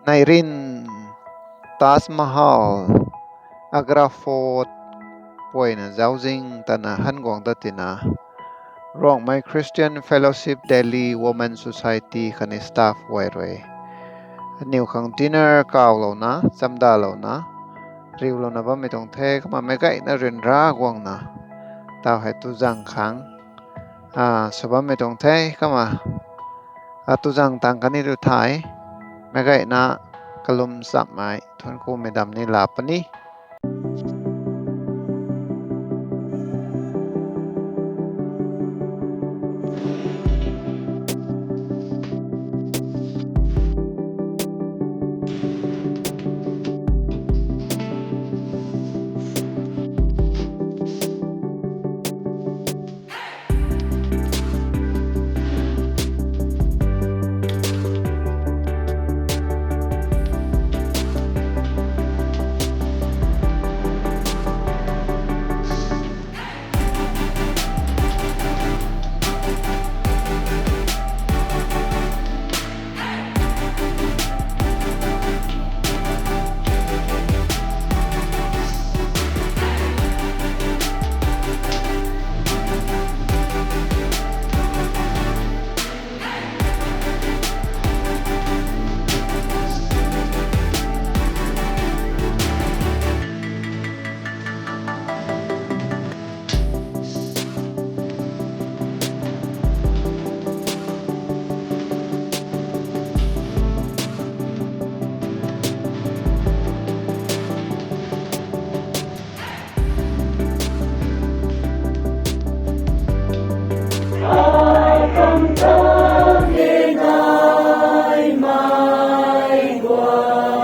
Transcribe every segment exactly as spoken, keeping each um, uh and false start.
Neirin, Taj Mahal, Agra Fort, puaina zauczing tana han guang dat tina, Rongmei Christian Fellowship Delhi Women Society khatni staff guay rui aniw khang dinner kawlouna, chamdalouna, riulouna bammei tuang the. Kumna meic guayna ryanra guangna, taw hei tuzang khang, a, sw bammei tuang the. Kumna, a, tuzang tang kani tu thei, meic guayna kalum chammei thuanckumei dam ni laa puni.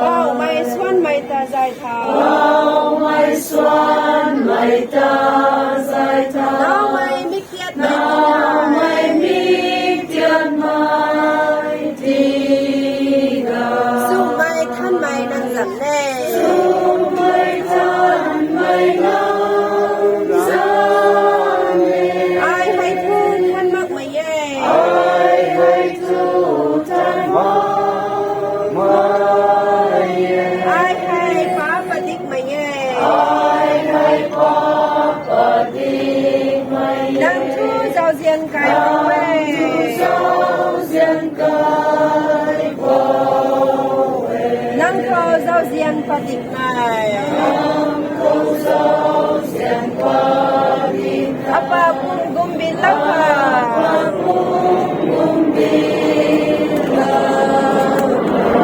Baumei suanmei ta zay tha. Baumei suanmei ta zay tha. Naumei miktiatmei. Naumei miktiatmei. Sumei thanmei nang zam ne. Sumei thanmei nang zam ne. Ai hei thu than makmei e. Ai hei thu than makmei e. Ai hei pa padikmei e. Ai hei pa padikmei e. Nang thu zauzian kai bam e. Nang thu zauzian kai bam e. Nang khou zauzian padikmei. Nang khou zauzian padikmei. Apa pum gumbin lou kha. Apa pum gumbin lou.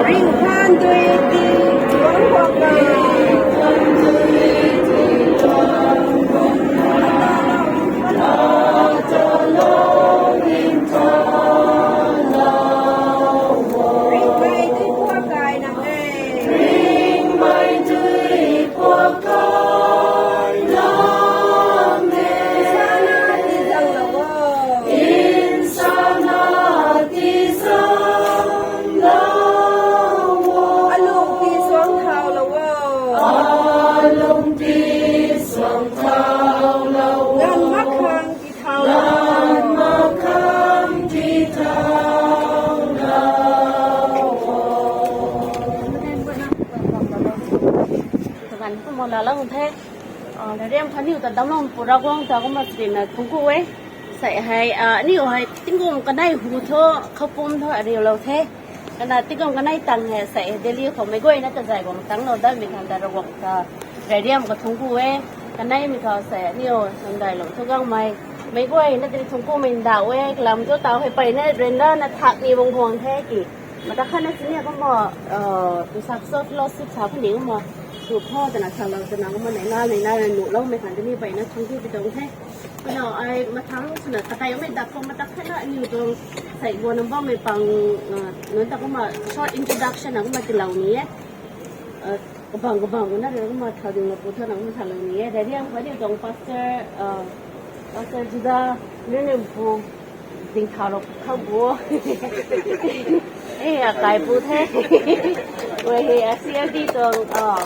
Ringkhan dui ti tuang khou kha. Ringkhan dui ti tuang khou kha. Ringmei dui puak kai nang e. Ringmei dui puak kai nang e. Nsana tizang lou o. Nsana tizang lou o. Alung ti suang thau lou o. Alung ti suang thau lou o. Ngan makhang Ngan makhang ti thau lou o. Tuang ganv kumna laa lou the. Ah, Rariam kha aniu ta damlou pu Ravguangc ta kumna sina thuancku e. Sei hei, ah, aniu hei tingkum kanei hu thu, khou pum thu ariulou the. Kana tingkum kanei tang hei sei Delhi khou meic guayna ta zay guang tanglou datmei khang ta Ravguangc ta Rariam kha thuancku e. Kaneimei khou sei aniu sundai lou thu gangmei meic guayna tei thuanckumei ndauh e. Kalam thu taw hei peyna ryanrana thak ni bang guang the ki. Mata khatna sini kumna, uh, tu sak so fellowship sa kuni kumna tu pho twna salou twna kumna neina neina nuhloumei khang tei ni peyna thuancku pi tuang the. Kumna ai mathang swna kataimei dak khou mata khatna aniu tuang sei guangna bammei pang, uh, nunc ta kumna short introduction na kumna tilou ni e. Uh, kabang kabang kumna rui kumna thau ding lou pu tho na kumna salou ni e. Rariam kha aniu tuang pastor, uh, Pastor Juda, Raniumpu, ding thau lou khang pu. E, akaipu the. Wei hei, a C L D tuang, uh,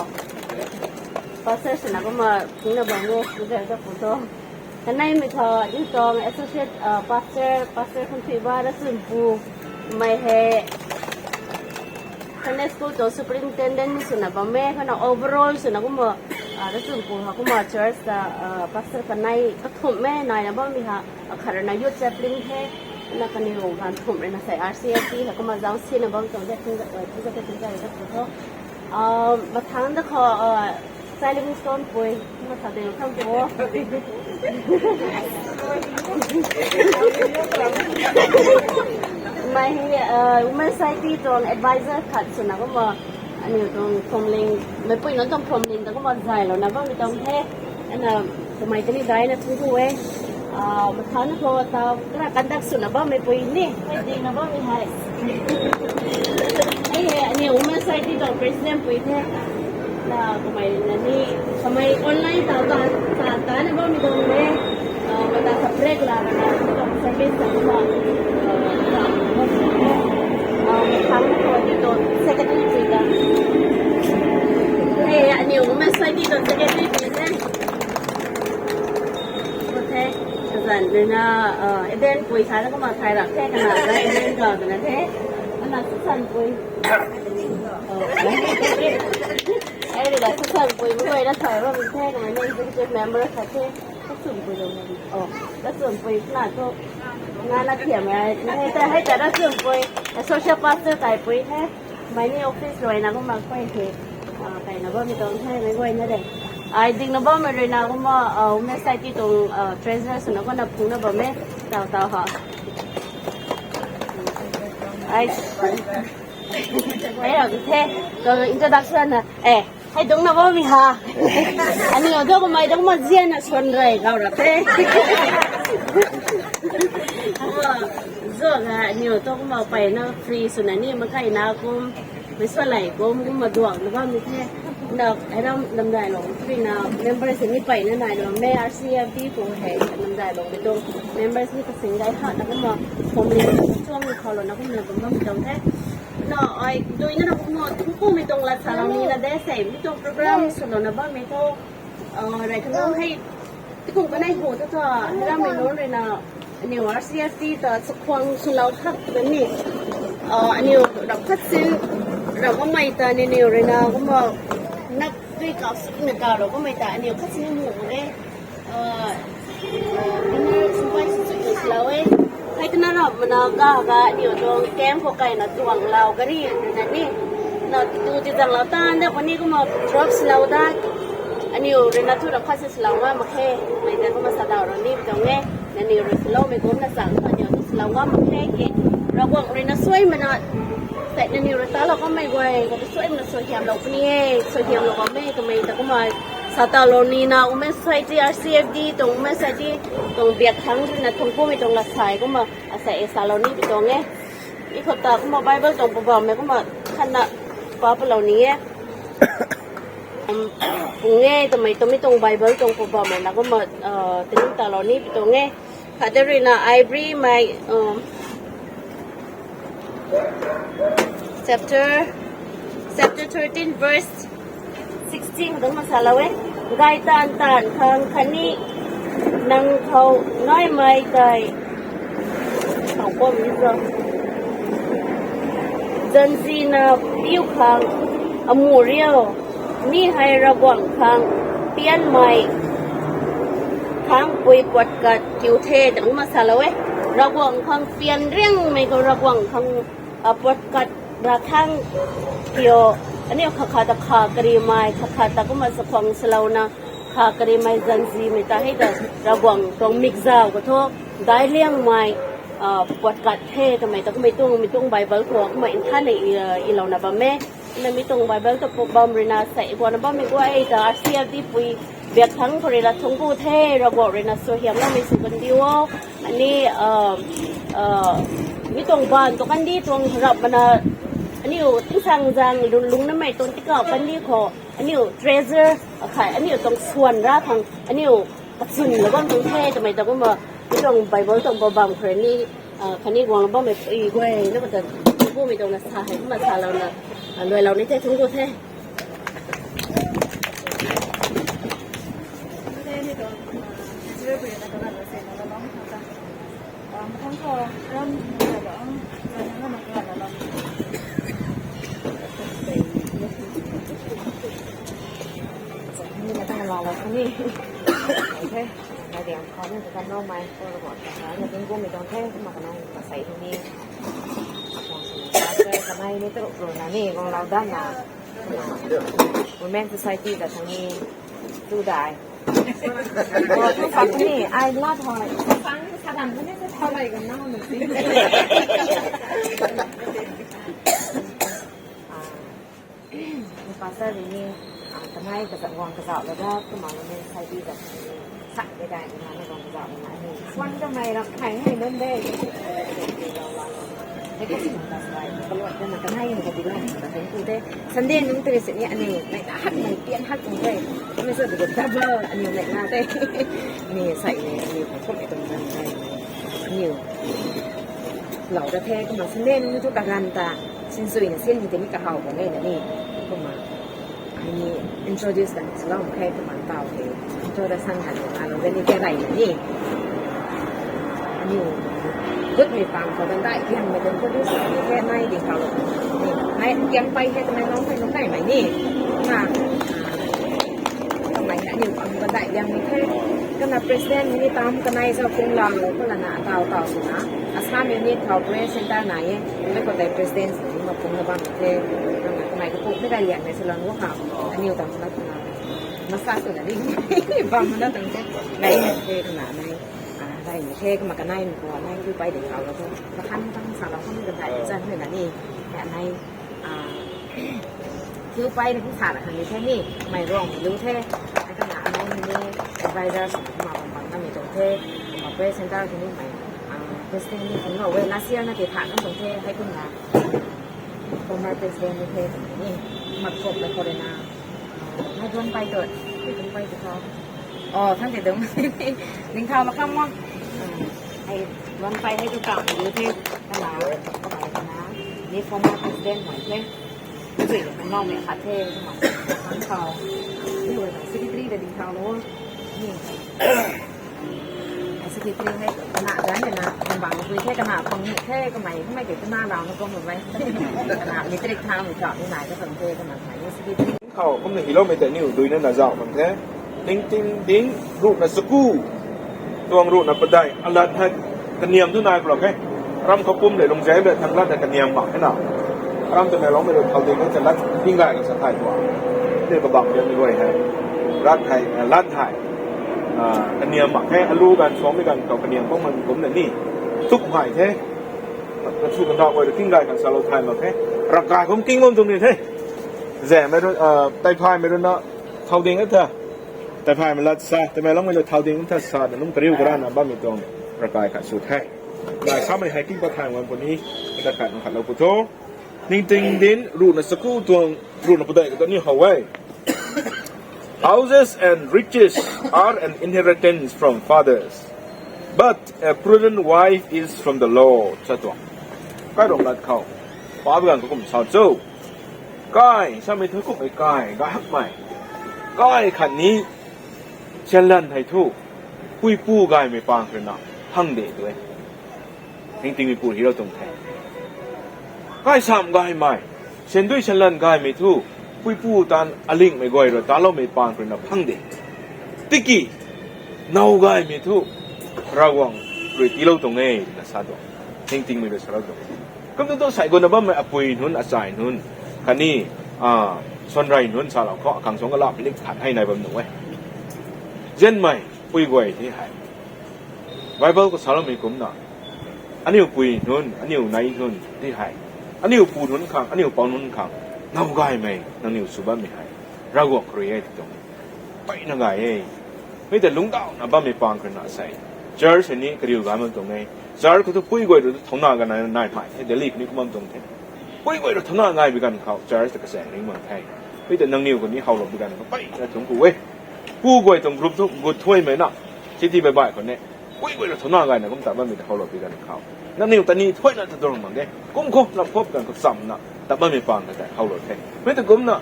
pastor swna kumna phungna bam e, Juda ta pu tho. Kaneimei khou aniu tuang associate, uh, pastor, Pastor Khunthuiba Rachunpu, mei hei Sunday school tuang superintendent ni swna bam e, kana overall swna kumna, ah, Rachunpui ha kumna church ta, ah, pastor kanei kathumh e, naina bammei ha, akhat rui na youth chaplain the, na kaniw ganv thumh rui na sei R C F D ha kumna zauc sina bam tuang de, thing, ah, thing, thing, thing, thing, thing, thing, ah, mathang da khou, ah, Sai Livingstone pui, kumna sa de khang po. Mei hei, uh, Women Society tuang advisor khat swna kumna, aniu tuang phuamling, meipui nunc tuang phuamling ta kumna zaylouna bammei tuang the. Ana, kamei tani daina thungc ku e. Ah, mathang khou ta kara conduct swna bammei pui ni, hei dingna bammei hei. Hei hei, aniu Women Society tuang president pui the. Na, kamei na ni, kamei online ta ta, ta, ta na bammei tuang e. Ah, mata sa break la na, tuang service ta kumna, ah, ta, ah, mathang khou ni tuang secretary pui ta. Hei, aniu Women Society tuang secretary pui the. Ko the, kazanc rui na, ah, Eden pui sa na kumna thay rap the, kana na Eden ga twna the. Ana Susan pui. Oh. Ai rui la Susan pui, mei guay na thay bam the, kana na executive member khat the. Rachunpui lo. Oh, Rachunpui na thu. Na na thiam e. Hei ta, hei ta Rachunpui. Associate pastor kaipui the. Mei ni office rui na kumna khuay the, ah, kaina bammei tuang the, mei guayna de. Ai dingna bammei rui na kumna, ah, Women Society tuang, ah, treasurer swna kumna phungna bam e, tau tau ha. Ai, ai, ah, the, tuang introduction na, eh, hei dungna bammei ha. Aniu tu kumna, tu kumna zianna swan rey kau rap the. Kumna, zo ga, aniu tu kumna peyna free swna ni, makai na kum, mei swalei kum, kumna duang na bammei the. Na, hei ram Namdailong, free na, members ni peyna nai na, mei R C F D pu hei, Namdailong mei tuang, members ni kasing gay ha, na kumna, family, chuang ni khou lou na kumna, bam bammei tuang the. Na, ai, dui na na kumna, thungc kumei tuang lat salou ni na de, sei, mi tuang program, swlouna bammei thu, ah, rey khanang hei, tikum kanei hu ta ta, ramei nunc rui na, aniu R C F D ta chakhwang swlou hak na ni, ah, aniu rap khat sin, rap kamei ta ni aniu rui na, kumna, nak tui kau sik na kau rap kamei ta, aniu khat sin mu e. Ah, ah, aniu sumpai sui sui swlou e. Hei tana rap mana ga ga aniu tuang camp khou kaina duang lau gari na ni. Na tu ti zang lau tan da puni kumna drop swlou da. Aniu rui na thu rap khat si swlou ngam mak khe. Mei ta kumna sa dau rou ni tuang e. Naniw rui swloumei kumna chang thu aniu tu swlou ngam mak khe ki. Ravguangc rui na suai mana. Sei naniw rui talou kammei guay, kata suai mana suaihiamlou puni e, suaihiamlou kammei kamei ta kumna. Sa talou ni na Women Society, R C F D tuang Women Society tuang biak thangc rui na thungc kumei tuang lat sai kumna, asei e salou ni pi tuang e. I khou ta kumna Bible tuang pw bammei kumna khatna pa palou ni e. Um, pung e, twmei twmei tuang Bible tuang pw bammei na kumna, ah, tini talou ni pi tuang e. Khat de rui na Ibrimei, um, chapter, chapter thirteen, verse sixteen khou dungc masalou e. Gay taanv taanv khang khatni nang khou naimei tei khou pam ni zo. Zanzina piu khang amu riu, mi hei Ravguangc khang pianmei khang pui puat kat kiu the, ta kumna salou e. Ravguangc khang pian riangmei khou Ravguangc khang, ah, puat kat ra khang kiu, aniu khat khat ta kha karimei, khat khat ta kumna chakhwang swlouna kha karimei zanzimei ta hei ta Ravguangc tuang mikzau khou thu dai liangmei, ah, puat kat the, twmei ta kumei tuang, mi tuang Bible khou kumna nthan na i, ah, ilouna bam e. Na mi tuang Bible ta pw bam rui na sei guangna bammei guay ta R C F D pui biak thangc khou rui la thungc ku the, Ravguangc rui na suaihiamloumei sw kandiu o. Ani, ah, ah, mi tuang baanv tu kandih tuang rap mana, aniu tingsaengzaeng lung, lungcnamei tuang tikau kandih khou, aniu treasure, akhai, aniu tuang swan ra khang, aniu kachunlou bam tuang the, twmei ta kumna, mi tuang Bible tuang pw bam khou rui ni, ah, khatni guang bammei pui guay na kata, kumei tuang na sa hei, kumna salouna, ah, luailou ni the, thungc ku the. Ala kuni. Okay. Nai diang khou ni kan nau mai ko ro ta na ding ko mi dong the ma kan nai ka sai ni. Apong sini ka kanai ni tru ro na ni gong lau dan na. Women Society ka thang ni tu dai. Oh, tu sa ni ai la thoi. Sang sa dan ni sa thoi lai kan nau na si. Ah, pastor ni, ah, kanai kazauh guang kazauh lada, kumna ni sai di da ni, sak de dai ni na guang kazauh ni na ni. Swan kamei ram khai ni don de. Ni kasi na sai, kaloi na kanai ni ka di la, ka thank you de. Sunday nung tere sini ani, nai na hak nai pian hak tung de. Kami sa di double ani nai na de. Ni sai ni, ani ko ko tum na de. Ani lau da the, kumna Sunday nung tu kagan ta. Sinsui na sin hei tei ni kahaw bam e na ni. Kumna, ai ni introduce kan salou mak khe kumna tau hei. Introduction kan ni ngalou da ni khe rai na ni. Aniu, gut mi pang khou dan dai liang mei tei introduce kan ni khe nai di khou. Ni, nai kiang pai khe kamei nong khe nong nai mei ni. Kumna, ah, kamei aniu pang khou dan dai liang mei khe. Kana president ni tam kanai zau kung lau, kana na tau tau sw na. Assam Unit khou prayer center nai e. Mei khou tei president sini ma pung na bam the. Kana kamei kapuk ni kai liang ni salou wo ha. Aniu tam na kuna. Masa tu na ni. Bam na tang the. Nai the kana nai. Ah, nai the kuma kanai ni ko nai tu pai de khou lo tu. Kahan tang salou kami ka dai zan ni na ni. Ya nai. Ah, thiu pai ni kum sa ra khang ni the ni, mei rong lu the, ai kana anai ni, advisor sw na kumna bam bam na mei tuang the, kumna prayer center khou ni mei, ah, president ni kum na we last year na tei tha na tuang the, hei kumna, former president ni the, ni, mat kop la khou rui na, ah, nai duan pai tu, ni kum pai tu khou. Oh, thank you dong. Ning thau la kham mo. Ai, duan pai hei tu kam lu the, kana, kamei kana, ni former president mai the. Zui lo kung nau mei khat the, kumna, khang khou. Ni wei secretary da ding khou lo. Ni. Ai secretary hei, kana gan na, kan bang pui the, kana pang ni the, kamei, kamei ke kana lau na kong mai. Kana, ni trick thang mi ka, ni nai ka pang the, kana, kamei, ni secretary. Khou, kumna hiloumei tei niw duina na zauh kan the. Ningting ding ruhna chaku tuang ruhna padeih alat hei kaniam tu nai pulou khe. Aram khou pum le lungzei le thang lat hei kaniam mak khe na. Aram twmei loumei rui thau ding kan ta lat ding gay kan sa thai tuang. Tei kabang bian ni guay hei. Lat hei, lat hei. Ah, kaniam mak khe, alu gan, suangmei gan khou kaniam bam man kumna ni. Tuk hei the. Kan su kan dau guay rui king gay kan salou thai mak khe. Rak gay kum king bam tuang ni the. Zemei rui, ah, tei phaymei rui na thau ding a tha. Tei phaymei lat sa, tei mei loumei rui thau ding a tha sa, na lung kariu karana bammei tuang rak gay khat sw the. Gay samei hei king pat thai wan puni, kata khat na khat lou pu tho. Ningting ding ruhna chaku tuang ruhna padeih kata ni how e. Houses and riches are an inheritance from fathers, but a prudent wife is from the Lord, sa tuang. Kai rong lat khou. Pa bi gan khou kum sa cho. Kai, samei thu kummei kai, gay hakmei. Kai khat ni, sianlan hei thu, puipu gaymei pang rui na, hang de tu e. Ningtingmei pu hei rou tuang the. Kai sam gaymei, siandui sianlan gaymei thu, puipu tan alingmei guay rui taloumei pang rui na phang de. Tiki, now gaymei thu, Ravguangc rui tiilou tuang e, na sa tuang. Ningtingmei rui salou tuang. Kum tu tu sai guna bammei apui nunc, achai nunc, khatni, ah, suanrei nunc salou khou, akhang suang kalap lik khat hei nai bam nuh e. Zianmei, pui guay ti hei. Bible khou saloumei kumna, aniu pui nunc, aniu nei nunc ti hei, aniu pu nunc khang, aniu pou nunc khang, now gaymei, nangniw sw bammei hei, Ravguangc rui e ti tuang. Mpeyna gay e. Mi ta lungcdauna bammei pang khou na sei. Church hei ni kariu gay bam tuang e. Church khou tu pui guay rui tu thauna gay nai, nai mai the, Delhi khou ni kum bam tuang the. Pui guay rui thauna gay bi ganv khou church ta kachaeng ring bam the. Mi ta nangniw khou ni howlou bi ganv khou mpeyna thungc ku e. Pu guay tuang group thu gut thuaimei na, city baih baih khou ne, pui guay rui thauna gayna kum ta bammei ta howlou bi ganv khou, nangniw ta ni thuaina ta tuang mak de. Kum khou lam khou bi ganv khou chamna, ta bammei pang ta tei howlou the. Mi ta kumna,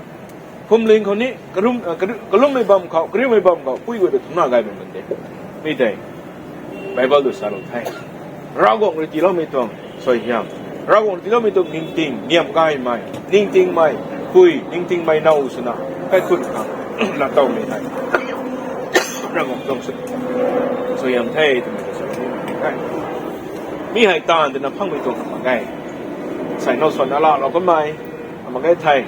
phwamling khou ni, karum, ah, karu-, kalummei bam khou, kariumei bam khou, pui guay rui thauna gay bam bam de. Mi tei, Bible tu salou the. Ravguangc rui tiiloumei tuang suaihiam, Ravguangc rui tiiloumei tuang ningting, niam gaymei, ningtingmei pui, ningtingmei now swna, kaikhunc khang, laatowmei hei, Ravguangc tuang sw, suaihiam the twmei ta sa. Mi hei taanv twna phangmei tuang mak ge. Sai now swan na laalou kanmei mak ge thei.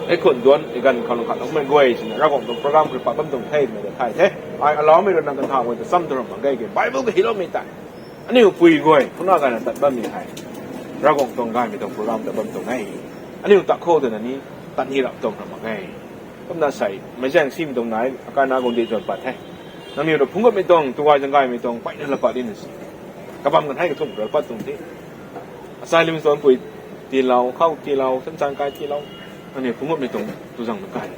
Ei khun duan, ei ganv khou lung khat lungmei guay sina Ravguangc tuang program kri pat bam tuang the twmei ta thay the. Ai alaumei rui nang kan tha guay ta cham tu ram mak ge ke. Bible ka hiloumei tei aniu pui guay, puna gayna tat bammei hei Ravguangc tuang gaymei tuang program ta bam tuang e. Aniu ta khou twna ni, tat ni rap tuang ram mak ge. Kumna sei, meic zaeng simei tuang nai, akai na guang di tuan pat the. Nangniw rui phungc gutmei tuang, tu gay zang gaymei tuang, peyna la pat di na si. Kabam kan hei kathumh rui pat tuang the. Asai lim tuan pui tiilou, khou tiilou, chan chan kai tiilou. Nangniw phungc gutmei tuang, tu zang na kai.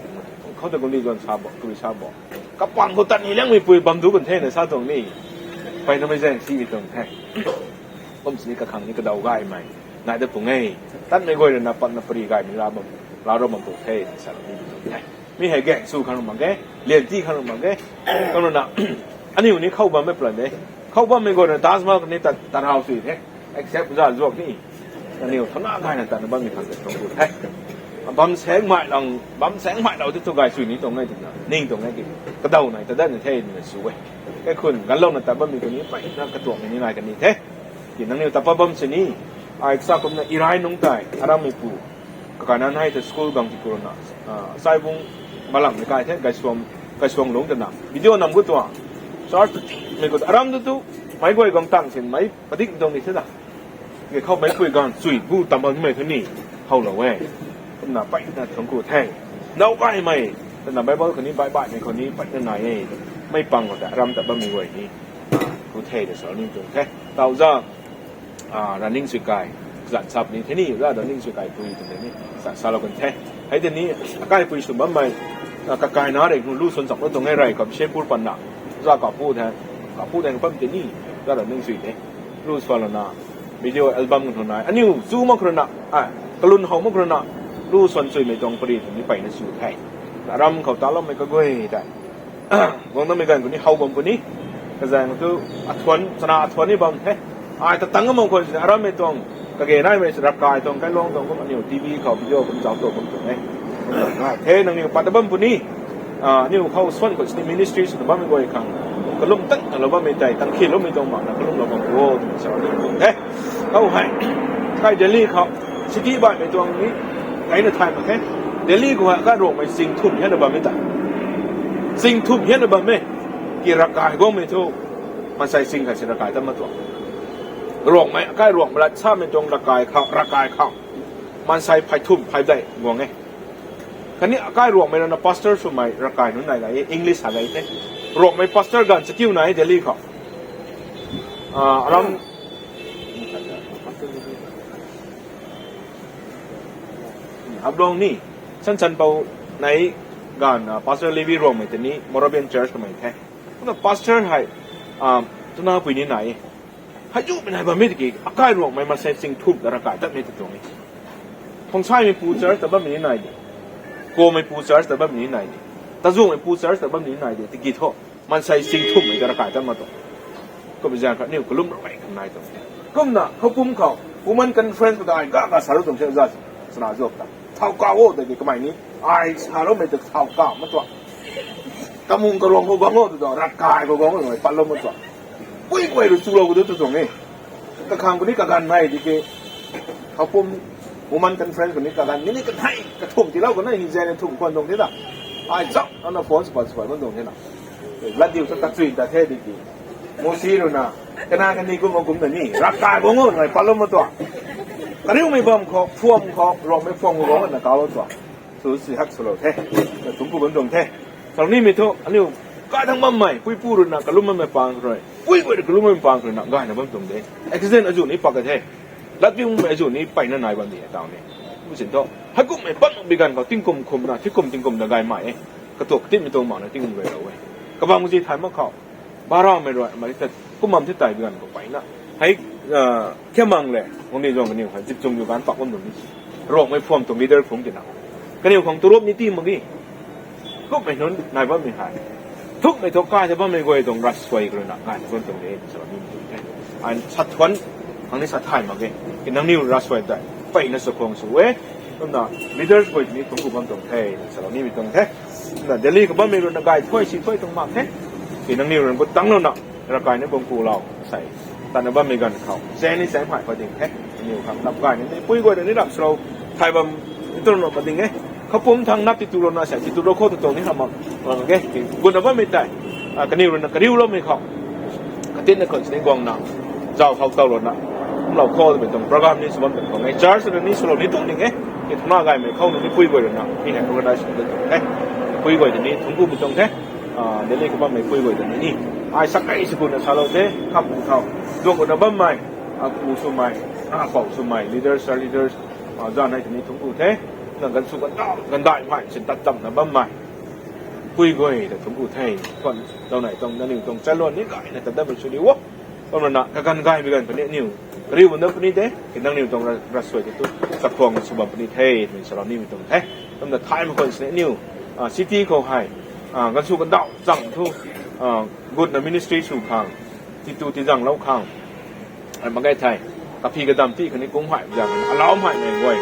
Khou ta guang di tuan sa bo, tu sa bo. Kapang khou tat ni liangmei pui bam du kan the na sa tuang ni. Peyna meic zaeng simei tuang the. Kum sini kakhang ni kadaw gaymei nai dat pung e. Tatmei guay rui na patna pari gaymei la bam, la ro bam pung the, sa ni tuang the. Mi hei gaeng sw khang mak ge, lian ti khang mak ge. Kumna, aniu ni khou bammei plan de. Khou bammei guay rui na Taj Mahal ni tat, tat hau sui the. Except za zuak ni. Aniu thana gayna tatna bammei khang ta tuang pu the. Bam seng mai lang, bam seng mai lou tu tu gay sui ni tuang e twna ning tuang e ki. Kadaw nai ta dat ni the twna sw e. Kai khun ganlouna tat bammei khou ni peyna katuakmei ni nai kan ni the. Ki nangniw tat pat bam sini, ai sa kumna Irai nungc tei, arammei pu. Kakana nai ta school gang ti kuruna, ah, Saibung malang ni kai the, Gaisuang, Gaisuang lung twna. Video nam gu tuang. Church mei khou aram tu tu, meic guay gang tang sin, meic padik tuang ni the na. Ke khou meic pui gang chui bu tam bam mei thu ni, howlou e. Kumna peyna thuanc ku the. Now gaymei, twna Bible khou ni, bai baimei khou ni, peyna nai e. Mei pang khou ta, aram tat bammei guay ni. Ku the ta sa ni tuang the. Tau za, ah, running sui kai. Zan sap ni the ni, za running sui kai pui tuang ni. Sa, salou kan the. Hei tei ni, akai pui sw bammei, ah, kakai na rei, lu swan chap lo tuang e rei, kam se pur pan na. Za kapu the, kapu the, kam tei ni, za running sui the. Lu swanlouna, video album kan nai. Aniu, chu mak rui na, ah, kalun how mak rui na, lu swan chuimei tuang pari tuang ni peyna sw the. Aram khou taloumei kaguay tei. Guang namei ganv khou ni how bam khou ni. Kazaeng tu athuan, chana athuan ni bam the. Ai ta tang bam khou sini arammei tuang. Kage naimei si ravkai tuang, kailuang tuang kum aniu T V khou video kum zauc tu kum tuang e. Ngai the nangniw pat bam khou ni. Ah, aniu khou swan khou sini ministry sw bammei guay khang. Kalum tang, kalou bammei tei, tang khiloumei tuang mak na kalum lou bam khou o, sa ni tuang the. Khou hei. Kai Delhi khou, city baihmei tuang ni, kaina thay mak the. Delhi khou hei, kai Ruangmei ching thumh hianna bammei ta. Ching thumh hianna bam e. Ki ravkai guangmei thu, maansei ching khat si ravkai tat mak tuang. Ruangmei, kai Ruangmei lat samei tuang ravkai khou, ravkai khou. Maansei phey thumh, phey dei guang e. Khatni akai Ruangmei rui na pastor swmei ravkai nunc nai gay e, English sa gay the. Ruangmei pastor ganv chakiu nai Delhi khou. Ah, aram Hablong ni, Sanchanpou nai ganv, ah, Pastor Levi Ruangmei tei ni Moravian Church kamei the. Kumna pastor hei, ah, tuna pui ni nai e. Hei zumei nai bammei tiki, akai Ruangmei maansei ching thumh ta ravkai tatmei ta tuang e. Phungsaimeipu church ta bammei ni nai de. Komeipu church ta bammei ni nai de. Tazungmeipu church ta bammei ni nai de. Tiki thu, maansei ching thumhmei ta ravkai tat mak tuang. Kum zaeng khat niw kalum ramei khang nai tuang. Kumna, khou pum khou, women conference khou ta ai ga ga salou tuang se za, sana zuak ta. Thau kau o, tiki kamei ni, ai saloumei ta thau kau mak tuang. Kamung karuang khou guang o tu tuang, ravkai khou guang o, patlou mak tuang. Pui guay rui chulou khou tu tu tuang e. Kakhang khou ni kaganv nai tiki, khou pum women conference khou ni kaganv ni ni kathei, kathumh tiilou khou na, hi zaeng ni thumh khwan tuang the na. Ai zauc, ana phone sw pat sw pat bam tuang the na. Latdiu ta kachui ta the tiki. Mosi rui na, kana kani kum kum na ni, ravkai guang o, ngai patlou mak tuang. Kariumei bam khou, phuam khou, Ruangmei phuam khou guang na kaulou tuang. Sw si hak swlou the. Na thumh ku bam tuang the. Salou nimei thu, aniu, kai thang bammei, puipu rui na, kalum bammei pang rui. Pui guay rui kalum bammei pang rui na, gayna bam tuang de. Accident azu ni pak ka the. Latpiumei azu ni peyna nai bam di e tau ni. Kum sin thu, heikumhmei pat mak bi ganv khou tingkum khum na, tingkum tingkum na gaymei e. Katuak katinmei tuang mak na tingkum gaylou e. Kabam zi thay mak khou. Baramei rui, mari ta, kum bam the tai bi ganv khou peyna. Hei, ah, khiamang le, guang ni zuang kaniw hei, zip chung yu ganv pak bam tuang ni. Ruangmei phuam tuang leader phungc tina. Kaniw khang turup ni ti mak ge. Kummei nunc nai bammei hei. Thukmei thu kai ta bammei guay tuang ravsuai khou rui na kai ta bam tuang de, salou ni tuang the. Ai sa thuan, khang ni sa thay mak ge. Ki nangniw ravsuai tei, peyna sa khwang sw e. Kumna leaders guay ni thungc ku bam tuang the, salou nimei tuang the. Kumna Delhi khou bammei rui na gay thuai si thuai tuang mak the. Ki nangniw rui gut tangclouna, ravkai ni bam kulou, sai. Tatna bammei ganv khou. Zan ni zan hei pa ding the. Nangniw khang lam gay ni, pui guay rui ni ram swlou. Thay bam, ni tun ram pa ding e. Khapum thang nap ti tulouna, sai, ti tulou khou tu tuang ni hamh mak. Mak ge, ki gutna bammei tei. Ah, kaniw rui na kariuloumei khou. Katin na khun sini guangna. Zau khou taulouna. Kumlou khou twmei tuang program ni sw bam tuang e. Church rui ni swlou ni tuang ding e. Ki thuna gaymei khou ni pui guay rui na. Ni hei organize sw tuang e. Pui guay rui ni thungc ku mi tuang the. Ah, Delhi khou bammei pui guay ta ni. Ai sak kai sw kuna salou the, kham khou. Duang kuna bammei, ah, pu swmei, ah, pou swmei, leaders, sir leaders, ah, zan hei ta ni thungc ku the. Na ganv sw kan dau, kan dai mei, sin tat tam na bammei. Pui guay ta thungc ku the. Khwan, zau nai tuang, nangniw tuang chaluan ni gayna ta dam sw di wo. Kumna na, kaganv gaymei ganv puni aniw. Kariu bam da puni de, ki nangniw tuang ra, ravsuai ti tu, chaphuang sw bam puni the, twmei salou nimei tuang the. Kumna thay mak khwan sini aniw, ah, city khou hei, ah, ganv sw kan dau, chang thu, ah, gutna ministry sw khang, ti tu ti zanglou khang, ai mak ge thei, kaphi kadam ti khang ni kung hei, zang, alau hei mei guay,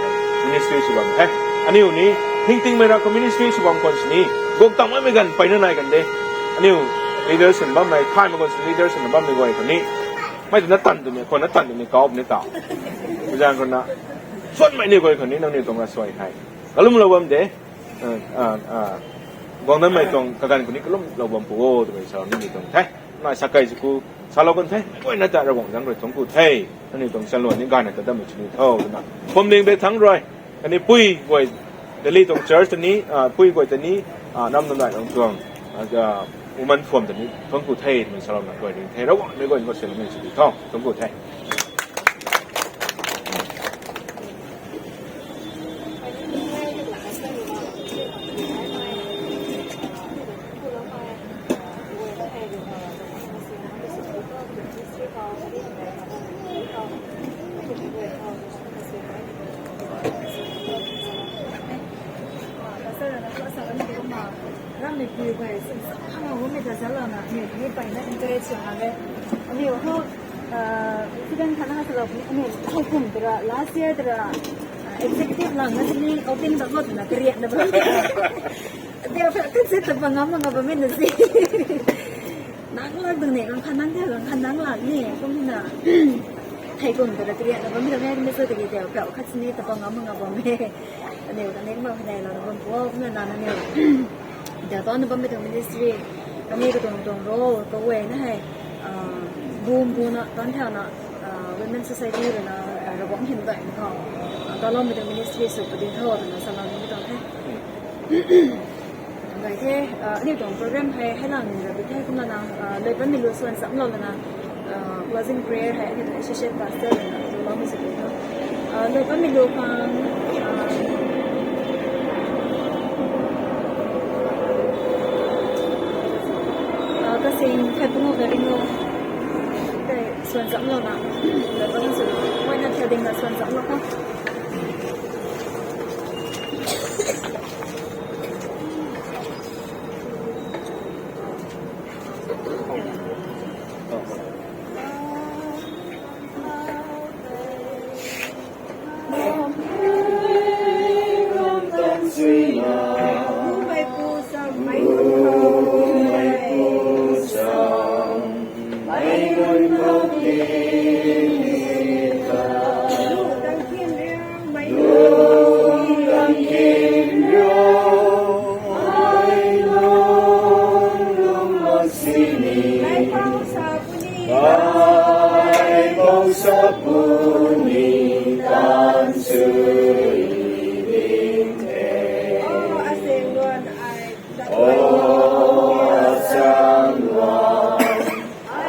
ministry sw bam the. Aniw ni, hing tingmei ra khou ministry sw bam khwan sini, guk tang mei ganv peyna nai kan de. Aniw, leaders sw bammei, thay mak khwan sini leaders sw bammei guay khou ni, mei tu na tan tu ni, khou na tan tu ni, kau ni ta. Zang khou na, suanmei ni guay khou ni, nangniw tuang ravsuai hei. Kalumlou bam de, ah, ah, ah, guang dammei tuang kaganv khou ni kalumlou bam pu o, twmei salou nimei tuang the. Na sak kai sw ku, salou kan the, mei guayna ta Ravguangc zanc rui thungc ku the. Nangniw tuang chaluan ni gayna ta dammei sw ni tho, twna. Pum ding de thangc rui. Khatni pui guay, Delhi tuang church ta ni, ah, pui guay ta ni, ah, nam nam dai tuang tuang, ah, woman phuam ta ni, thungc ku the, twmei salouna guay ring the, Ravguangc mei guay ni khou siamna mei sw di tho, thungc ku the. Pastor rui na thu asa kan kumna, rammei pui guay sin sa khang a gummei ta zalouna, aniw ni peyna encourage sw hak e. Aniw thu, ah, student khat na salou puni, aniw thei kum tara, last year tara, ah, executive lang na sini outing ta got na kariak na bam. Tia pha kan se ta bang ngam nga bam na si. Nang lak dang ni, gang khan nang tia, gang khan nang lak ni, kum na. Thei kum tara kariak na bam, mi ta me, mi sa ta ki tia, pha khat sini ta bang ngam nga bam e. Aniw kaniw mak khanei lou na bam pu, kumna na aniw. Tia tuang na bammei tuang ministry, kaniw katuang tuang role, kaguayna hei, ah, bum buna, tan thau na, ah, Women Society rui na, ah, Ravguangc hym daihmei khou, ah, taloumei tuang ministry sw pui di tho, twna salou nimei tuang the. Gay the, ah, aniw tuang program hei, hei lang ni ra bi the, kumna na, ah, lui bammei lu swan chamlou lana, ah, closing prayer hei, aniw tuang associate pastor rui na, lu bammei sw pui tho. Ah, lui bammei lu khang, ah, ah, kasing khat pungu ka ringu, tei swan chamlou na, lui bammei sw, guayna thiading na swan chamlou kho.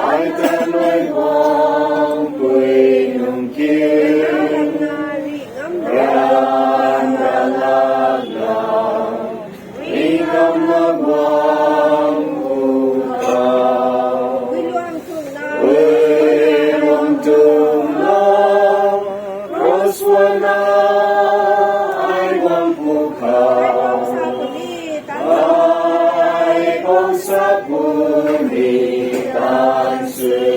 Ai ta nui guang pui nung kin, ran ra lak na, mi kam na guang pu khou, ui luang tung na, cross wan na, ai guang pu khou, ai khou sa puni tan sui.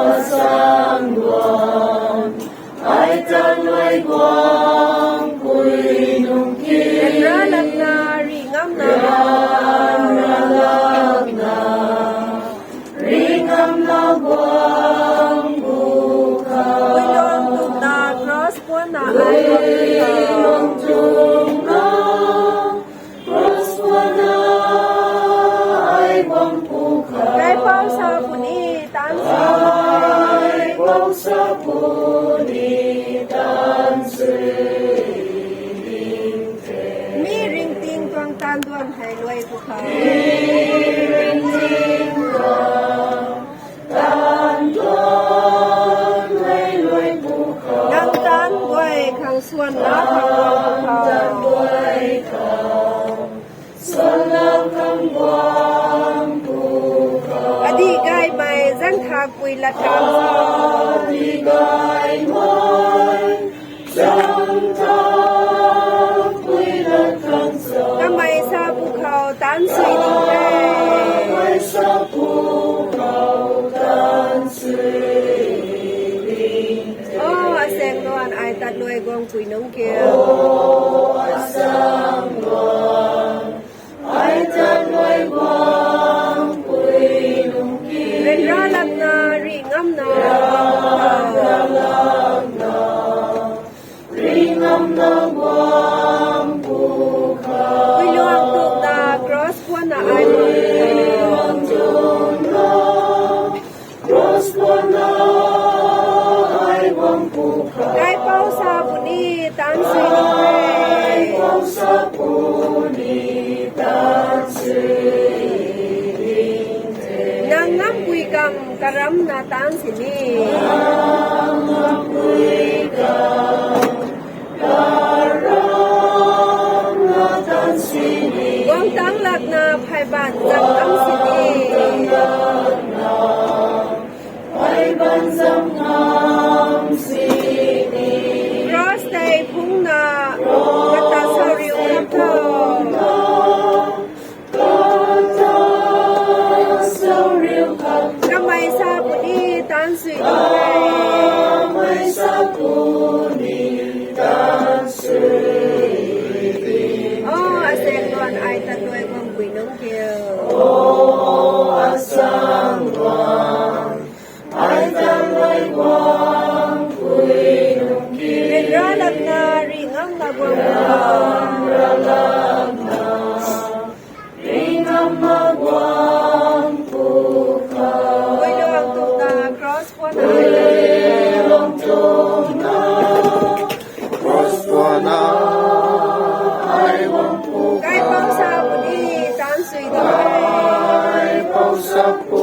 Asang guang, ai ta luai guang pui nung ki. Ryanra lakna, ri ngamna. Ryanra lakna, ri ngamna guang pu kha. Puiluang tukna cross puanna ai guang pu kha. Puiluang tukna cross puanna ai guang pu kha. Kaipouc sa puni taanc sui. Kaipouc sa puni taanc sui. Mi ringting tuang taanv duan hei luai pu kha. Mi ringting tuang taanv duan hei luai pu kha. Nang taanv guay khang swan la khang guang pu kha. Taanv guay khang swan la khang guang pu kha. Adih gaymei zan thak pui lat khang sa. Adih gaymei zan thak pui lat khang sa. Kamei sa pu khou taanc sui ding the. Kamei sa pu khou taanc sui ding the. O, asang luan ai tat luai guang pui nung kiu. O, asang luan ai tat luai guang pui nung kiu. Ryanra lakna, ri ngamna. Ryanra lakna, ri ngamna guang pu kha. Puiluang tukna cross puanna ai guang pu kha. Puiluang tukna cross puanna ai guang pu kha. Kaipouc sa puni taanc sui ding the. Kaipouc sa puni taanc sui ding the. Nang ngampui kamv karamna taanc sini. Nang ngampui kamv karamna taanc sini. Guang tang lakna phey ban zam ngam sini. Guang tang lakna phey ban zam ngam sini. Cross tei phungna, cross kata sauriu tei kham tho. Phungna, kata sauriu kham tho. Kamei sa puni taanc sui ding the. Kamei sa puni taanc sui ding the. O, asang luan ai tat luai guang pui nung kiu. O, asang luan ai tat luai guang pui nung kiu. Ryanra lakna, ri ngamna guang pu kha. Ryanra lakna, ri ngamna guang pu kha. Puiluang tukna cross puanna. Puiluang tukna cross puanna ai guang pu kha. Kaipouc sa puni taanc sui ding the. Kaipouc sa pu